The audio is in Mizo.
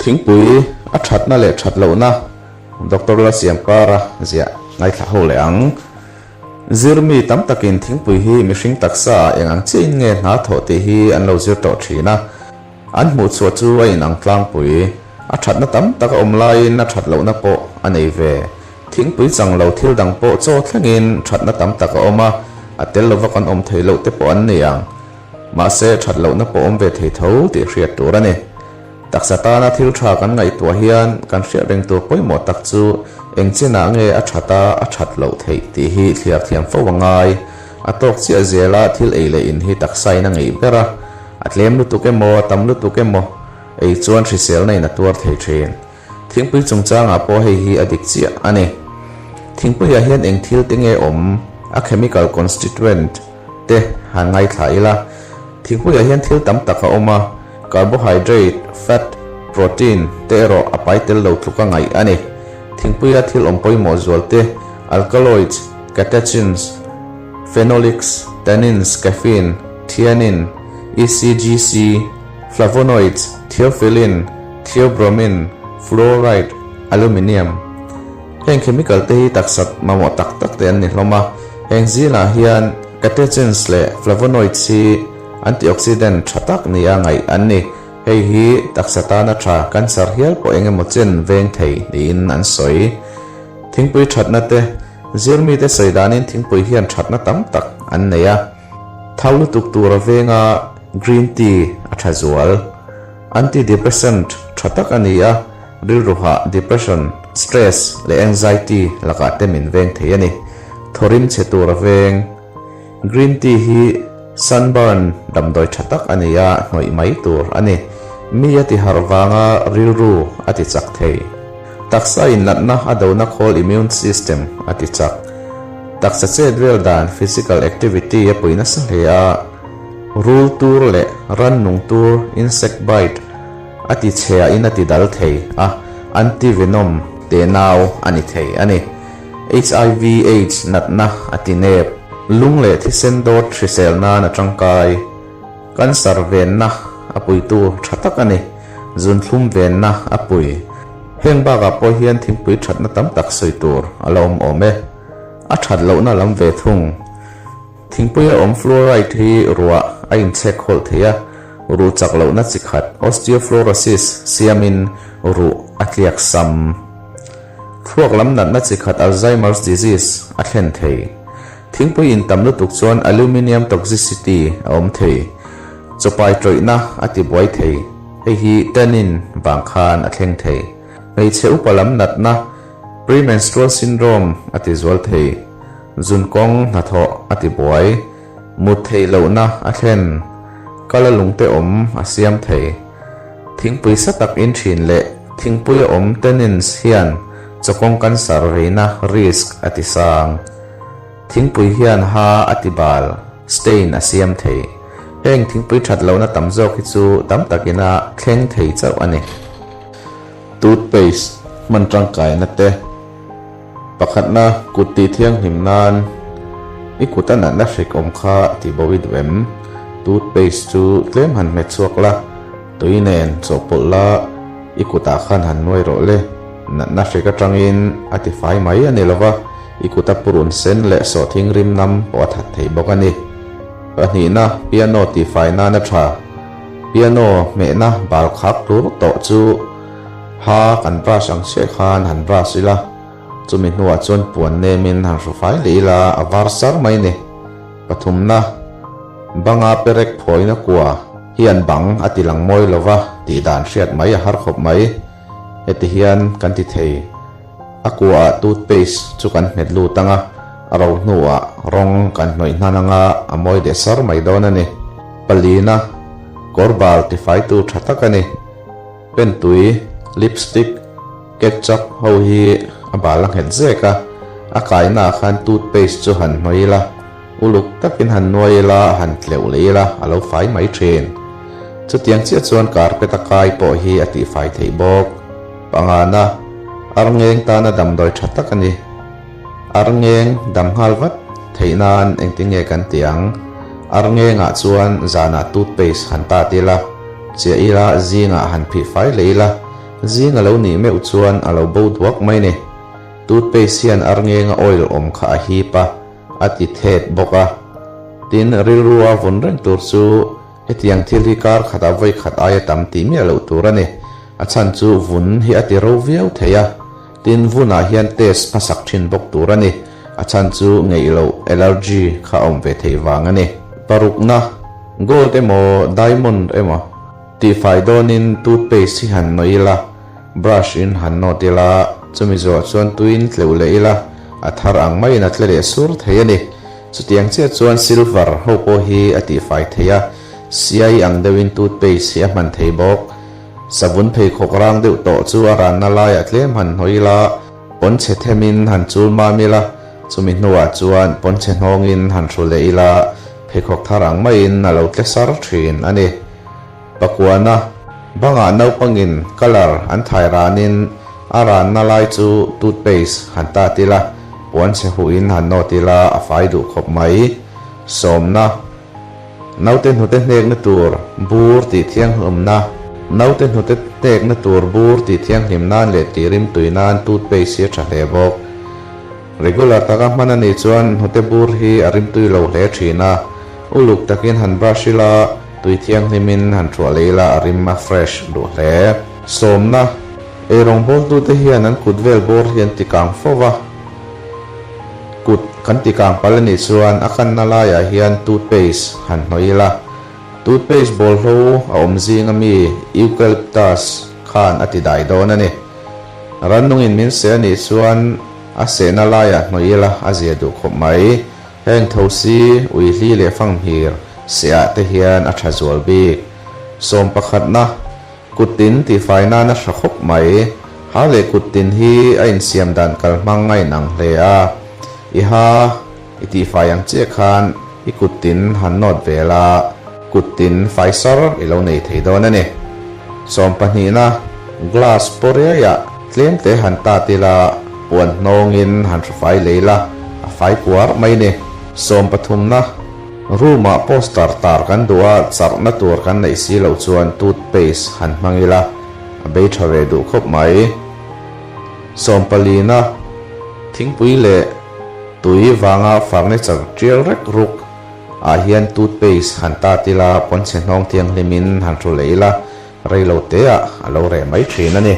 Thingpui a thatna leh that lohna Doctor Lalsiamkara ziah ngaithla ho leh ang. Zirmi tam takin thingpui hi mihring taksa ah eng ang chiahin nge hna thawh tih hi an lo zir tawh thin a. An hmuhchhuah chu a inang tlangpui. A thatna tam tak a awm laiin a that lohna pawh a nei ve. Thingpui chang lo thil dang pawh chaw thlengin thatna tam tak a awm a, a tel lova kan awm thei loh te pawh an ni ang. Mahse that lohna pawh awm ve thei tho tih hriat tur a ni. Taksa tana thil tha kan ngaihtuah hian kan hriat reng tur pawimawh tak chu eng chinah nge a that a, a that loh theih tih hi thliar thiam fo a ngai. A tawk chiah zela thil ei leh in hi taksain a ngeih ber a, a tlem lutuk emaw a tam lutuk emaw ei chuan hriselna in a tuar thei thin. Thingpui chungchangah pawh hei hi a dik chiah a ni. Thingpuiah hian eng thil te nge awm a chemical constituent te han ngaithla ila. Thingpuiah hian thil tam tak a awm a, carbohydrate, fat, protein te erawh a pai tel lo tluk a ngaih a ni. Thingpuia thil awm pawimawh zual te alkaloids, catechins, phenolics, tannins, caffeine, theanine, ECGC, flavonoids, theophylline, theobromine, fluoride, aluminium. Heng chemical te hi taksa mamawh tak tak te an ni hlawm a, heng zingah hian catechins leh flavonoids hi antioxidant tha tak nia ngaih an ni. Hei hi taksa tana tha cancer hial pawh eng emaw chen veng thei niin an sawi. Thingpui thatna te, Zirmite sawi danin thingpui hian thatna tam tak an nei a. Thau lutuk tura venga green tea a tha zual. Antidepressant tha tak a ni a, rilruha depression, stress leh anxiety lakah te min veng thei a ni. Thawrim chhe tura veng. Green tea hi sunburn damdawi tha tak a ni a, hnawih mai tur a ni. Mi a ti harh vanga rilru a ti chak thei. Taksa inlatna a dona khawl immune system a ti chak. Taksa chet vel dan physical activity a pui nasa hle a, rul tur leh rannung tur insect bite a ti chhe ah in a ti dal thei a, anti-venom tenau a ni thei a ni. Hiv aids natna a ti nep. Lung leh thisen dawt hrisel nan a tangkai. Cancer venna a puitu tha tak a ni. Zunthlum venna a pui. Heng bakah pawh hian thingpui thatna tam tak sawi tur a la awm awm e. A that lohna lam ve thung. Thingpuia awm fluoride hi ruah a inchhek khawlh thei a, ruh chak lohna chi khat osteofluorosis siamin ruh a tliak sam. Thluak lam natna chi khat Alzheimer's disease a thlen thei. Thingpui in tam lutuk chuan aluminium toxicity a awm thei. Chawpai tawihna a ti buai thei. Hei hi tannin vang khan a thleng thei. Hmeichhe upa lam natna premenstrual syndrome a ti zual thei. Zunkawng hnathawh a ti buai. Mut theih lohna a thlen. Kala lungte awm a siam thei. Thingpui sa tak in thin leh thingpui a awm tannins hian chawkawng cancer veina risk a ti sang. Thingpui hian ha a ti bal, stain a siam thei. Heng thingpui that lohna tam zawk hi chu tam takin a thleng thei chauh a ni. Toothpaste hman tangkaina te pakhatna kut tih thianghlim nan i kut a natna hrik awm kha tih bo i duh em? Toothpaste chu tlem han hmet chhuak la, tui nen chawhpawlh la i kutah khan han nuai rawh le. Natna hrik atangin a ti fai mai a ni lova, i kuta purun sen leh sawhthing rim nam pawh a that thei bawk a ni. Pahnihna, piano tihfai nan a tha. Piano hmehna bal khak tur tawh chu ha kan brush ang chiah khan han brush ila, chumi hnuah chuan puan nemin han hru fai leh ila a var sar mai ni. Pathumna, banga perek phawina kua hian bang a ti lang mawi lova tih dan hriat mai a har khawp mai. Heti hian kan ti thei. A kuaah toothpaste chu kan hmet lut ang a, a ro hnuah rawng kan hnawih hnan ang a, a mawi leh sar mai dawn a ni. Palina, kawr bal tifaitu tha tak a ni. Pentui, lipstick, ketchup ho hi a bal a nghet zek a, a kainaah khan toothpaste chu han hnawih ila, uluk takin han nuai ila, han tleuh leh ila, a lo fai mai thin. Chutiang chiah chuan carpet a kai pawh hi a tihfai theih bawk. Pangana, Arngeng tana damdawi tha tak a ni. Arngeng dam nghal vat theih nan engtin nge kan ti ang? Arngengah chuan zanah toothpaste han tat ila, chiah ila zingah han phih fai leh ila. Zing a lo nih meuh chuan a lo bo duak mai ni. Toothpaste hian arngenga oil awm kha a hip a, a ti thet bawk a. Tin, rilrua vun reng tur chu hetiang thil hi kar khatah vawi khat aia tam tih miah loh tur a ni. A chhan chu vun hi a ti ro viau thei a. Tin, vunah hian test hmasak thin bawk tur a ni. A chhan chu ngeih loh, allergy, kha a awm ve theih vang a ni. Parukna, gold emaw diamond emaw tihfai dawnin toothpaste hi han nawih ila, brush in han nawt ila, chumi zawh chuan tuiin tleuh leh ila, a thar ang maiin a tle leh sur thei a ni. Chutiang chiah chuan silver ho pawh hi a tihfai thei a, siai ang deuhin toothpaste hi a hman thei bawk. Savun pheikhawk rang deuh tawh chu a ranna laiah tlem han hnawih ila, pawnchhe themin han chul mam ila, chumi hnuah chuan pawnchhe hnawngin han hru leh ila, pheikhawk thar ang maiin a lo tle sar thin a ni. Pakuana, bangah naupangin colour an thai ranin a ranna lai chu toothpaste han tat ila, puanchhe huhin han nawt ila a fai duh khawp mai. Sawmna. Naute hnute hnekna tur bur tih thianghlimna Naute hnute hnekna tur bur tih thianghlim nan leh tih rimtui nan toothpaste hi a tha hle bawk. Regular taka hman a nih chuan hnute bur hi a rimtui lo hle thin a, uluk takin han brush ila, tui thianghlimin han thuah leh ila a rim a fresh duh hle. Sawmna, Eirawngbawltute hian an kut vel bawr hi an ti kang fo va. Kut kan ti kang palh a nih chuan a kanna laiah hian toothpaste han hnawih ila, toothpaste bawlhlo a awm zing ami eucalyptus khan a ti dai dawn a ni. Rannungin min seh a nih chuan a sehna laiah hnawih ila a zia duh khawp mai. Heng thosi, uihli leh fanghmir sehah te hian a tha zual bik. Sawm pakhatna. Kut tin tihfai nan a hra khawp mai. Ha leh kut tin hi a insiam dan kal hmang a inang hle a. I ha i tihfai ang chiah khan i kut tin han nawt ve la, kut tin fai sar i lo nei thei dawn a ni. Sawm pahnihna, glass pawriaiah tlem te han tat ila, puan hnawngin han hru fai lei la, a fai kuar mai ni. Sawm pathumna. Room ah poster tar kan duh a, charhna tur kan neih si loh chuan toothpaste han hmang ila, a bei tha ve duh khawp mai. Sawmpalina, thingpui leh tui vanga furniture tial rek ruk ah hian toothpaste han tat ila, pawnchhe hnawng thianghlimin han hru leh ila, rei lo te ah a lo reh mai thin a ni.